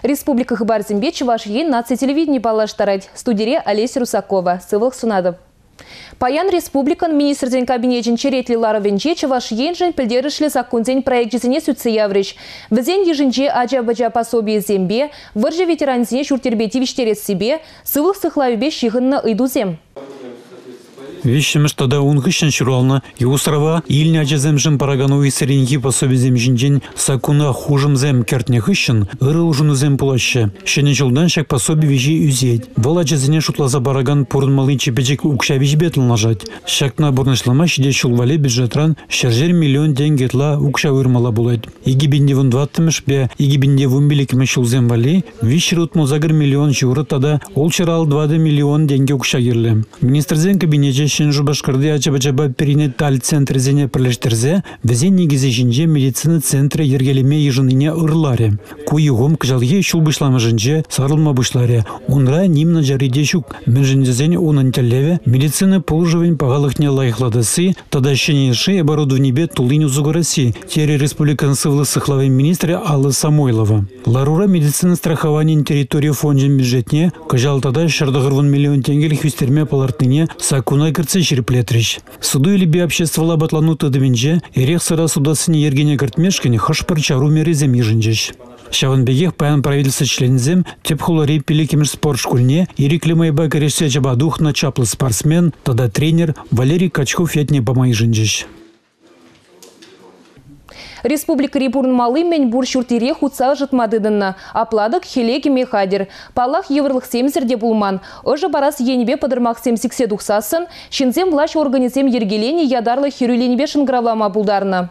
Республика хыпарсемпе Чӑваш Ен наци телевидени паллаштарать. Студире Олеся Русакова. Сывлӑх сунатӑп. Паян республикӑн Министрсен Кабинечӗн черетлӗ ларӑвӗнче Чӑваш Еншӗн пӗлтерӗшлӗ саккунсен проекчӗсене сӳтсе яврӗҫ. Вӗсен йышӗнче ача-пӑча пособийӗсемпе, вӑрҫӑ ветеранӗсене ҫурт-йӗрпе тивӗҫтерессипе, сывлӑх сыхлавӗпе ҫыхӑннӑ ыйтусем. Виҫҫӗмӗш тата ун хыҫҫӑн ҫуралнӑ усрава илнӗ ачасемшӗн паракан уйӑхсеренхи пособисем ҫинчен саккуна хушӑмсем кӗртнӗ хыҫҫӑн ырӑ улшӑнусем пулаҫҫӗ. Ҫӗнӗ ҫултан ҫак пособи виҫи ӳсет. Вӑл ачасене шутласа паракан пурӑнмалли чи пӗчӗк укҫа виҫипе танлашать. Ҫакна пурнӑҫлама ҫитес ҫул валли бюджетран ҫӗршер миллион тенкӗ ытла укҫа уйӑрмалла пулать. 2014-мӗшпе 2015-мӗш ҫулсем валли 368 миллион ҫурӑ тата 654 миллион тенкӗ укҫа кирлӗ. Министрсен кабинечӗ Ҫӗнӗ Шупашкарти ача-пӑчапа перинаталь центрӗсене пӗрлештерсе вӗсен никӗсӗ ҫинче медицина центрӗ йӗркелеме йышӑннине ырларӗ. Ку юхӑм кӑҫалхи ҫул пуҫламӑшӗнче сарӑлма пуҫларӗ. Унра ним начарри те ҫук, мӗншӗн тесен унӑн тӗллевӗ медицина пулӑшӑвӗн пахалӑхне лайӑхлатасси тата ҫӗнӗ йышши оборудованипе туллин усӑ курасси, терӗ республикӑн сывлӑх сыхлавӗн министрӗ Алла Самойлова. Ларура медицина страхованийӗн территори фончӗн бюджетне кӑҫал тата 190 миллион тенкӗлӗх ӳстерме палӑртнине саккуна кӗртсе ҫирӗплетрӗҫ. Суту-илӳпе обществӑлла апатлану тытӑмӗнче эрех-сӑра сутассине йӗркене кӗртмешкӗн хӑш-пӗр чару мерисем йышӑнчӗҫ. Ҫавӑн пекех паян правительство членӗсем тӗп хулари пиллӗкмӗш спорт шкулне ирӗклӗ майпа кӗрешсе чапа тухнӑ чаплӑ спортсмен тата тренер Валерий Качков ятне пама йышӑнчӗҫ. Республикӑри пурӑнмалли мӗнпур ҫурт-йӗре хутса ӑшӑтма тытӑннӑ. Апла-тӑк хӗле кӗме хатӗр. Паллах, йывӑрлӑхсемсӗр те пулман. Ӑшӑ парас енӗпе пӑтӑрмахсем сиксе тухсассӑн ҫынсем влаҫ органӗсем йӗркеленӗ ятарлӑ хӗрӳ линипе шӑнкӑравлама пултарнӑ.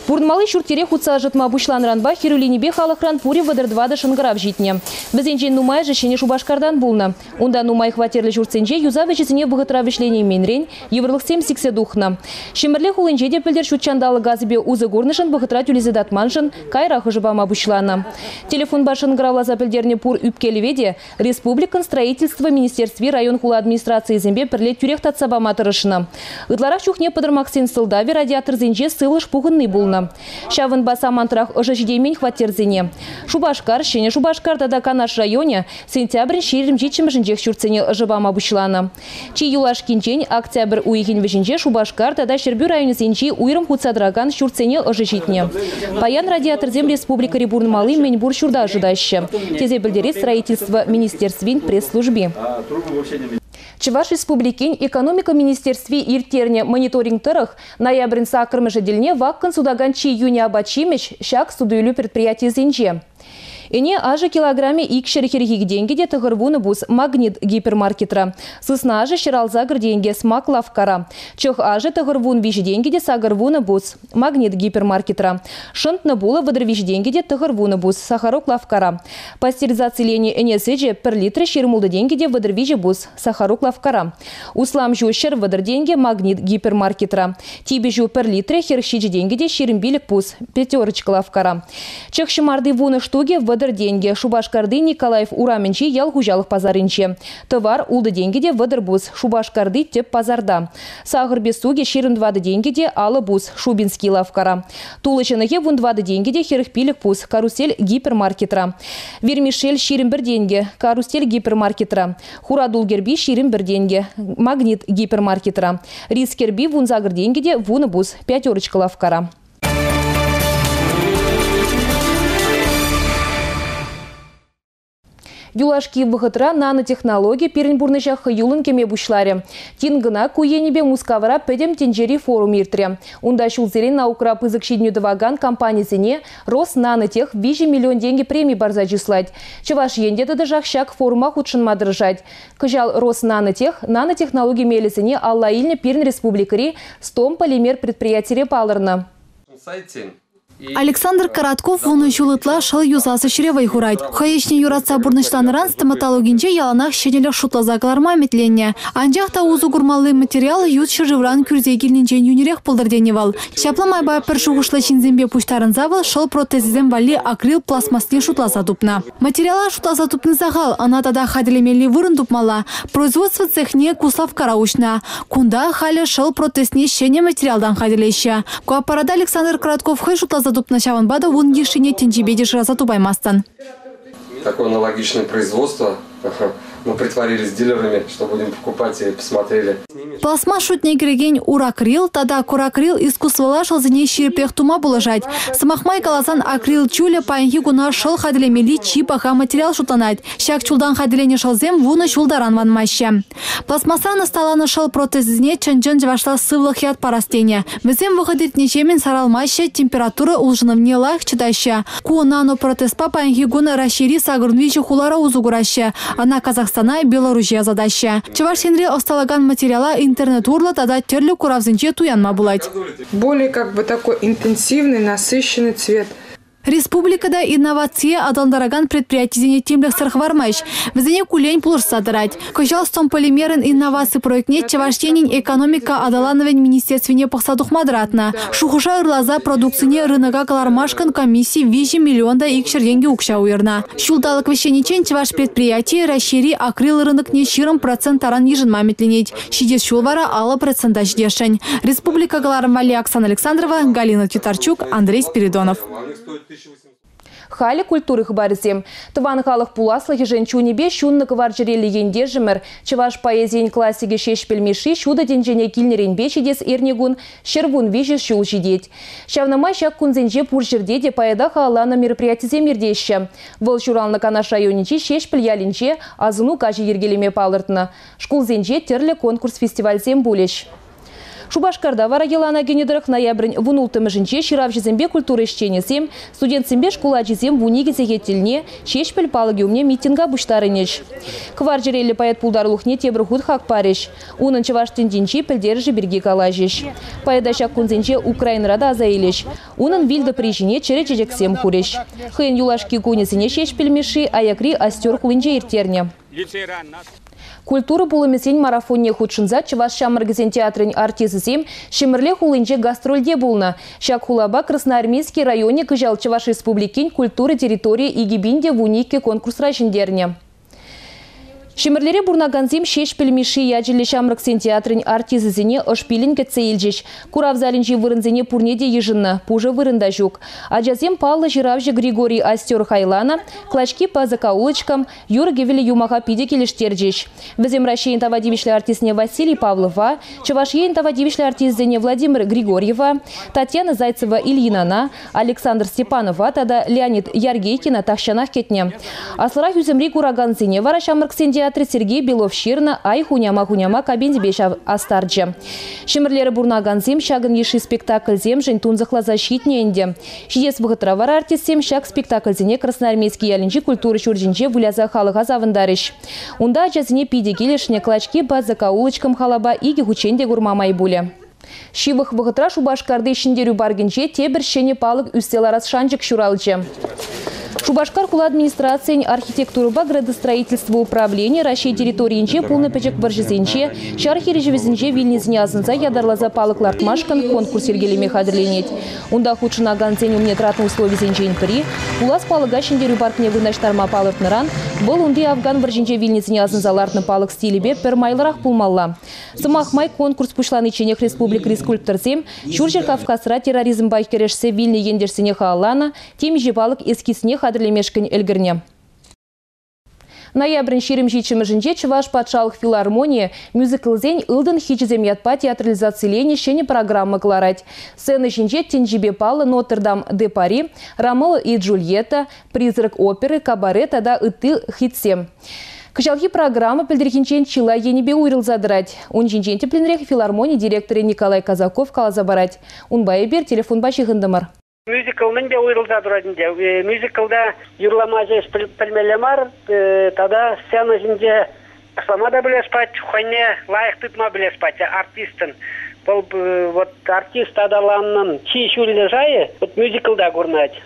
Пурӑнмалли ҫурт-йӗре хутса ӑшӑтма пуҫланӑранпа хӗрӳ линипе халӑхран пурӗ 34 шӑнкӑрав ҫитнӗ. Вӗсенчен нумайӑшӗ Ҫӗнӗ Шупашкартан пулнӑ. Унта нумай хваттерлӗ ҫуртсенче юсав ӗҫӗсене вӑхӑтра вӗҫленейменрен йывӑрлӑхсем сиксе тухнӑ. Ҫӗмӗрле хулинче те пӗлтӗр ҫут ҫанталӑк газӗпе усӑ курнӑшӑн вӑхӑтра тӳлесе татманшӑн кайрах ӑшӑ пама пуҫланӑ. Телефонпа шӑнкӑравласа пӗлтернӗ пур ӳпкелӗве те республикӑн строительство министерстви район-хула администрацийӗсемпе пӗрле тӳрех татса пама тӑрӑшнӑ. Ытларах чухне пӑтӑрмахсен сӑлтавӗ радиаторсенче сывлӑш пухӑнни пулнӑ. Ҫавӑнпа самантрах ӑшӑ ҫитеймен хваттерсене. Шупашкар, Ҫӗнӗ Шупашкар тата Канаш районӗ сентябрӗн 27-мӗшӗнчех ҫуртсене ӑшӑ пама пуҫланӑ. Чи юлашкинчен октябрь уйӑхӗн вӗҫӗнче Шупашкар тата Ҫӗрпӳ районӗсенчи уйрӑм хутса тӑракан ҫуртсене ӑшӑ ҫитнӗ. Паян радиаторсем республикӑри пурӑнмалли мӗнпур ҫурта ӑшӑтаҫҫӗ, тесе пӗлтерет строительство министерствин пресс-служби. Чӑваш Республикин Экономика министерстви ирттернӗ мониторинг тӑрӑх ноябрӗн саккӑрмӗшӗ тӗлне ваккӑн сутакан чи йӳнӗ апат-ҫимӗҫ ҫак суту-илӳ предприятийӗсенче. Ӗне ашӗ килограмӗ 242 тенкӗ те 90 пус Магнит гипермаркетра. Сысна ашӗ 168 тенкӗ Смак лавккара. Чӑх ашӗ 93 тенкӗ те 80 пус Магнит гипермаркетра. Шӑнтнӑ пулӑ 33 тенкӗ те 90 пус Сахарок лавккара. Пастеризациленӗ ӗне сӗчӗ пӗр литрӗ 26 тенкӗ те 33 пус Сахарок лавккара. Услам ҫу 130 тенкӗ Магнит гипермаркетра. Типӗ ҫу пӗр литрӗ 47 тенкӗ те 25 пус Пятерочка лавккара. Чӑх ҫӑмарти вунӑ штукӗ 30 тенкӗ Шупашкарти Николаев урамӗнчи ял хуҫалӑх пасарӗнче. Тӑвар ултӑ тенкӗ те 30 пус Шупашкарти тӗп пасарта. Сахӑр песукӗ 24 тенкӗ те 50 пус Шубинский лавккара. Тулӑ ҫӑнӑхӗ 14 тенкӗ те 45 пус Карусель гипермаркетра. Вермишель 21 тенкӗ Карусель гипермаркетра. Хуратул кӗрпи 21 тенкӗ Магнит гипермаркетра. Рис кӗрпи 18 тенкӗ те 10 пус Пятерочка лавккара. Юлашки вӑхӑтра нанотехнологи пирӗн пурнӑҫа хӑюллӑн кӗме пуҫларӗ. Тин кӑна ку енӗпе Мускавра пӗтӗм тӗнчери форум иртрӗ. Унта ҫулсерен наукӑра пысӑк ҫитӗнӳ тӑвакан компанисене Роснанотех 3 миллион тенкӗ преми парса чыслать. Чӑваш Ен те тӑтӑшах ҫак форума хутшӑнма тӑрӑшать. Кӑҫал Роснанотех нанотехнологи мелӗсене алла илнӗ пирӗн республикӑри Стом полимер предприятире палӑрнӑ. Александр Коротков вунӑ ҫул ытла шӑл юсас ӗҫре вӑй хурать. Хӑй ӗҫне юратса пурнӑҫланӑран стоматологинче яланах ҫӗнӗлӗх шутласа кӑларма ӗмӗтленнӗ. Анчах та усӑ курмалли материал ют ҫӗршывран кӳрсе килнинчен йӳнӗрех пултӑр тенӗ вӑл. Ҫапла майпа пӗр шухӑшлӑ ҫынсемпе пуҫтарӑнса вӑл шӑл протезӗсем валли акрил пластмассне шутласа тупнӑ. Материала шутласа тупни сахал, ӑна тата хатӗрлемелли вырӑн тупмалла. Производство цехне Куславккара уҫнӑ. Кунта халӗ шӑл протезне ҫӗнӗ материалтан хатӗрлеҫҫӗ. Ку аппарата Александр Коротков хӑй шутласа шыраса тупнӑ, ҫавӑнпа та ун йышшине тӗнчипе те шыраса тупаймастӑн. Такое аналогичное производство. Мы притворились дилерами, что будем покупать, и посмотрели. Пластмасс шутне кӗрекен уракрил тата куракрил искусствӑлла шӑлсене ҫирӗпрех тума пулӑшать. Сӑмах май каласан, акрил чулӗ паянхи куна шӑл хатӗрлемелли чи паха материал шутланать. Ҫак чултан хатӗрленӗ шӑлсем 10 ҫул таран ванмаҫҫӗ. Пластмассран ӑсталанӑ шӑл протезӗсене чӑн-чӑн чӑвашла сывлӑх ят парас тенӗ. Вӗсем вӑхӑт иртнӗҫемӗн сарӑлмаҫҫӗ, температура улшӑнӑвне лайӑх чӑтаҫҫӗ. Ку нанопротезпа паянхи кун Раҫҫейри 83 хулара усӑ кураҫҫӗ. Ӑна Казахстана, Беларуҫе ӑсатаҫҫӗ. Чӑваш Енре ӑсталакан материала интернет урлӑ тата тӗрлӗ куравсенче туянма пулать. Более как бы такой интенсивный, насыщенный цвет. Республикӑра инновацие аталантаракан предприятисене тимлӗхсӗр хӑвармасть. Вӗсене куллен пулӑшса тӑрать. Кӑҫал Стомполимерӑн инноваци проектне Чӑваш Енӗн экономика аталанӑвӗн министерствине пӑхса тухма тӑратнӑ. Шухӑша ырласа продукцине рынока кӑлармашкӑн комисси 3 миллион та 200 тенкӗ укҫа уйӑрнӑ. Ҫулталӑк вӗҫлениччен чӑваш предприятийӗ Раҫҫейри акрил рынокне 20% таран йышӑнма ӗмӗтленет. Ҫитес ҫул вара 50% ҫитесшӗн. Республика кӑларӑм валли Оксана Александрова, Галина Титарчук, Андрей Спиридонов. Халӗ культура хыпарӗсем. Тӑван халӑх пуласлӑхӗшӗн чунӗпе ҫуннӑ кӑвар чӗреллӗ ентешӗмӗр, чӑваш поэзийӗн классикӗ Ҫеҫпӗл Мишши ҫутӑ тӗнчене килнӗренпе ҫитес эрнекун 113 ҫул ҫитет. Ҫавна май ҫак кунсенче пур ҫӗрте те поэта халалланӑ мероприятисем иртеҫҫӗ. Вӑл ҫуралнӑ Канаш районӗнчи Ҫеҫпӗл ялӗнче асӑну каҫӗ йӗркелеме палӑртнӑ. Шкулсенче тӗрлӗ конкурс-фестивальсем пулӗҫ. Шупашкарта вара йӑлана кӗнӗ тӑрӑх ноябрӗн 16-мӗшӗнче ҫыравҫӑсемпе культура ӗҫченӗсем, студентсемпе шкул ачисем 12 сехет тӗлне Ҫеҫпӗл палӑкӗ умне митинга пуҫтарӑнӗҫ. Кӑвар чӗреллӗ поэт пултарулӑхне тепӗр хут хак парӗҫ. Унӑн чӑваш тӗнчинчи пӗлтерӗшӗ пирки калаҫӗҫ. Поэта ҫак кунсенче Украинӑра та аса илӗҫ. Унӑн вил тӑпри ҫине чӗрӗ чечексем хурӗҫ. Хӑйӗн юлашки кунӗсене Ҫеҫпӗл Мишши аякри Остер хулинче ирттернӗ. Культура пулӑмӗсен марафонне хутшӑнса Чӑваш ҫамрӑкӗсен театрӗн артисчӗсем Ҫӗмӗрле хулинче гастрольте пулнӑ. Ҫак хулапа Красноармейски районӗ кӑҫал Чӑваш Республикин культура территорийӗ 2012 конкурсра ҫӗнтернӗ. Ҫӗмӗрлере пурӑнакансем Ҫеҫпӗл Мишши ячӗллӗ ҫамрӑксен театрӗн артисчӗсене ӑш пиллӗн кӗтсе илчӗҫ. Курав залӗнчи вырӑнсене пурне те йышӑннӑ, пушӑ вырӑн та ҫук. Ачасем паллӑ ҫыравҫӑ Григорий Остер хайланӑ «Клочки по закоулочкам», юрӑ кӗвӗллӗ юмаха питӗ килӗштерчӗҫ. Вӗсем Раҫҫейӗн тава тивӗҫлӗ артистне Василий Павлова, Чӑваш Енӗн тава тивӗҫлӗ артисчӗсене Владимир Григорьева, Татьяна Зайцева Ильинана, Александр Степанова тата Леонид Яргейкина тахҫанах кӗтнӗ. Аслӑрах ӳсӗмри куракансене вара ҫамрӑксен театрӗ Сергей Белов ҫырнӑ «Ай хуняма хуняма» комедипе ҫав астарчӗ. Ҫӗмӗрлере пурӑнакансем ҫакӑн йышши спектакльсемшӗн тунсӑхласа ҫитнӗ ӗнтӗ. Ҫитес вӑхӑтра вара артистсем ҫак спектакльсене Красноармейски ялӗнчи культура ҫурчӗнче выляса халӑха савӑнтарӗҫ. Унта ачасене питӗ килӗшнӗ «Клочки по закоулочкам» халапа икӗ хутчен те курма май пулӗ. Ҫывӑх вӑхӑтра Шупашкарти Ҫӗнтерӳ паркӗнче тепӗр ҫӗнӗ палӑк ӳссе ларас шанчӑк ҫуралчӗ. Шупашкар хула администрацийӗн архитектурӑпа градостроительство управленийӗ Раҫҫей территорийӗнче пулнӑ пӗчӗк вӑрҫӑсенче, ҫар хирӗҫӗвӗсенче вилнисене асӑнса ятарласа палӑк лартмашкӑн конкурс йӗркелеме хатӗрленет. Унта хутшӑнакансен умне тӑратнӑ условисенчен пӗри пулас палӑка Ҫӗнтерӳ паркне вырнаҫтарма палӑртнӑран вӑл унти Афган вӑрҫинче вилнисене асӑнса лартнӑ палӑк стилӗпе пӗр майлӑрах пулмалла. Сӑмах май, конкурс пуҫланичченех республикӑри скульпторсем Ҫурҫӗр Кавказра терроризмпа кӗрешсе вилнӗ ентешсене халалланӑ темиҫе палӑк эскизне хатӗрлемешкӗн ӗлкӗрнӗ. Ноябрӗн 27-мӗшӗнче Чӑваш патшалӑх филармонийӗ мюзиклсен ылтӑн хичӗсем ятпа театрализациленӗ ҫӗнӗ программа кӑларать. Сцена ҫинче тӗнчипе паллӑ Нотр-Дам де Пари, Ромео и Джульетта, Призрак оперы, Кабаре тата ытти хитсем. Кӑҫалхи программа пӗлтӗрхинчен чылай енӗпе уйрӑлса тӑрать. Ун ҫинчен тӗплӗнрех филармони директорӗ Николай Казаков каласа парать. Унпа эпир телефонпа ҫыхӑнтӑмӑр. Мюзикл мӗнпе уйрӑлса тӑрать ӗнтӗ. Мюзиклта юрлама ҫеҫ пӗлмелле мар, тата сцена ҫинче ташлама та пӗлес пать, хӑйне лайӑх тытма пӗлес пать артистӑн. Вӑл вот артист аталаннӑн чи ҫӳллӗ шайӗ вот мюзиклта курӑнать.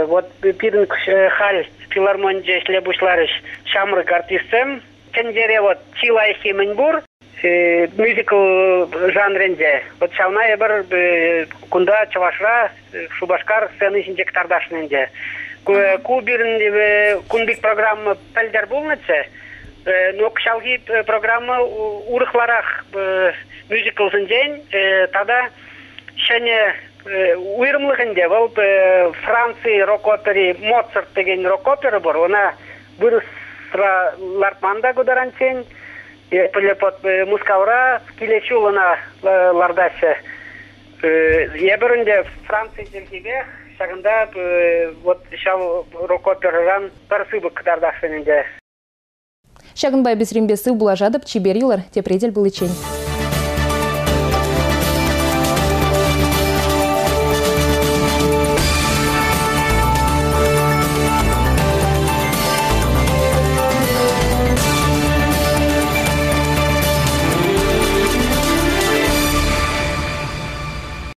Вот пирӗн халь филармонинче ӗҫле пуҫларӗҫ ҫамрӑк артистсем. Тӗнчере вот чи лайӑххи мӗн пур мюзикл жанрӗнче. Вот ҫавна эпир кунта Чӑвашра Шупашкар сцени ҫинче кӑтартасшӑн ӗнтӗ. Ку пирӗн кун пек программа пӗлтӗр пулнӑччӗ. Но кӑҫалхи программа урӑхларах мюзиклсенчен тата ҫӗнӗ Уйрӑмлӑх ӗнтӗ вӑл Франци рок-опери Моцарт текен рок-опера пур. Ӑна вырӑсра лартман та ку таранччен. Мускавра килес ҫул ӑна лартаҫҫӗ. Эпир ӗнтӗ Франци чӗлхипех ҫакӑнта вот ҫав рок-оперӑран пӗр сыпӑк кӑтартасшӑн ӗнтӗ. Ҫакӑнпа эпӗ сирӗнпе сыв пулашатӑп. Чипер юлӑр, тепре тӗл пуличчен.